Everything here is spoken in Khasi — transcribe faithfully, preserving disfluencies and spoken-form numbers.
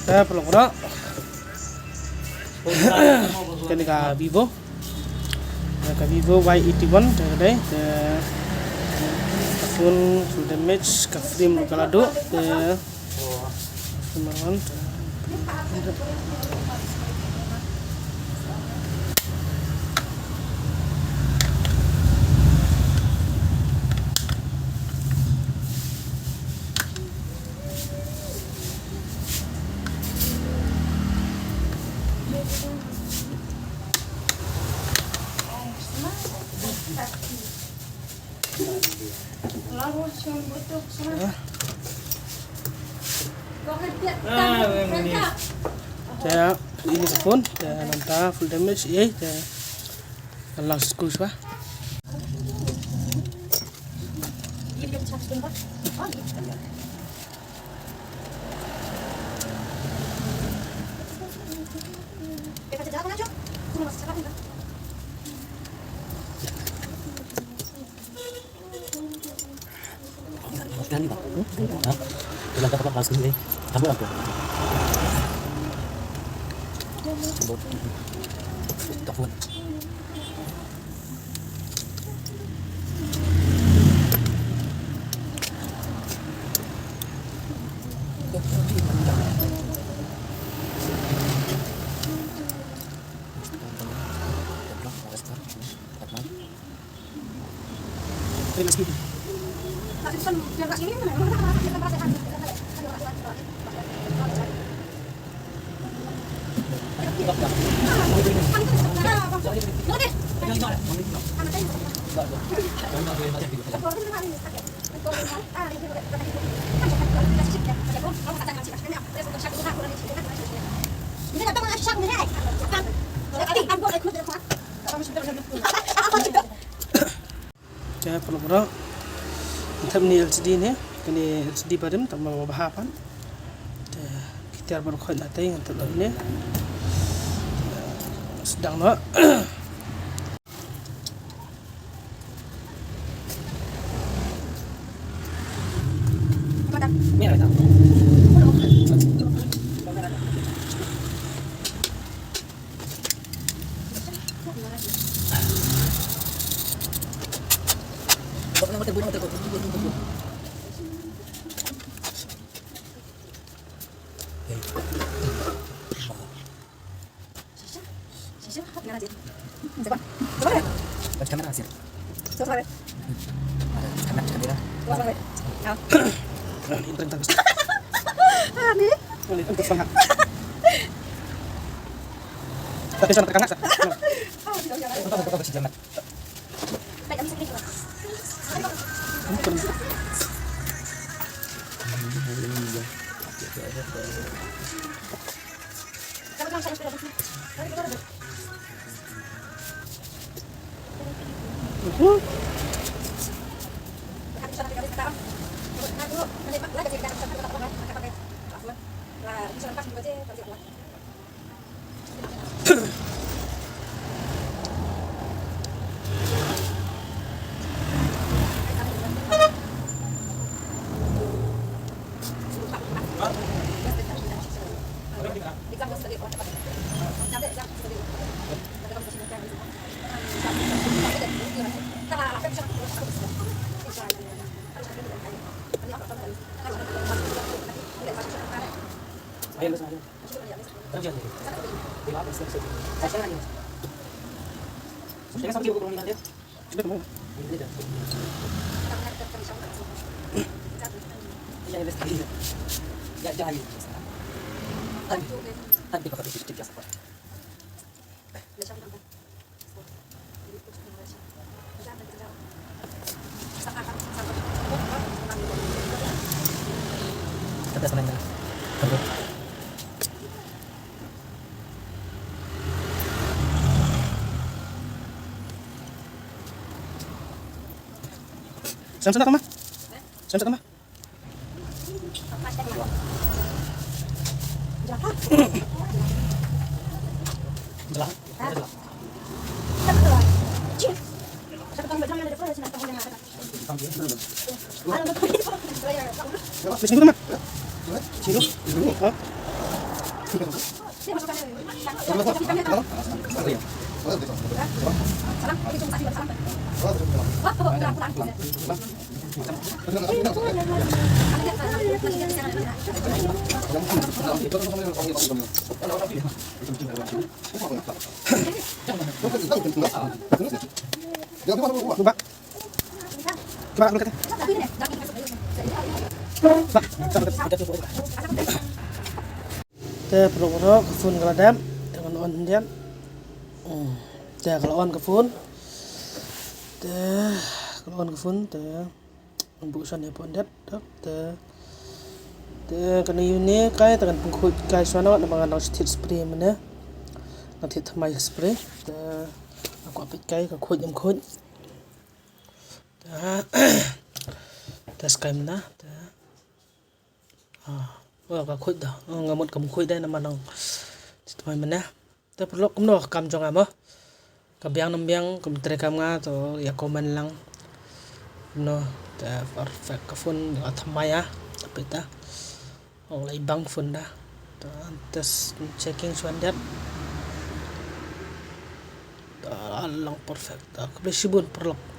Te paralok baroh. Kane ka Vivo. Ka Vivo Y eighty-one te ka dei. Te ka phone full damage, ka frame ruh ka la duh. Te Te ini ka phone, te nangta full damage, eh, te ka lang screw ba. Te paralok baroh, ngan thep ïa une L C D ne, kane L C D barim, tang ba bha pat. Te ki tiar baroh khoit na tei ngan thep ïa une. Te sdang noh. Samsung ka ma? Samsung ka ma? Te paralok, ka phone ka la dep. Te ngan on hyndiat. Hmm. Te ka la on ka phone. Te ka la on ka phone te. Ngan buh shane pon det. Te, te kane ïa une kai te ngan pynkhuid kai shwa noh namar nga nang thied spray mynne. Ngan thied thymmai spray. Te nga kwah peit kai ka khuid ym khuid. Te, te skai mynne te. Ah, oh, ka khuid da. Oh, nga mut kam khuid da namar nang thied thymmai mynne. Te paralok, kumno ka kam jong nga mo? Ka biang ne ym biang, kum trei kam nga to ïa comment lang. Kumno, te perfect ka phone, ïa thymmai ah. Te peit ta. Ong lai bang phone da. Te, te checking shwa hyndiat. Te long perfect. Te khublei shibun paralok.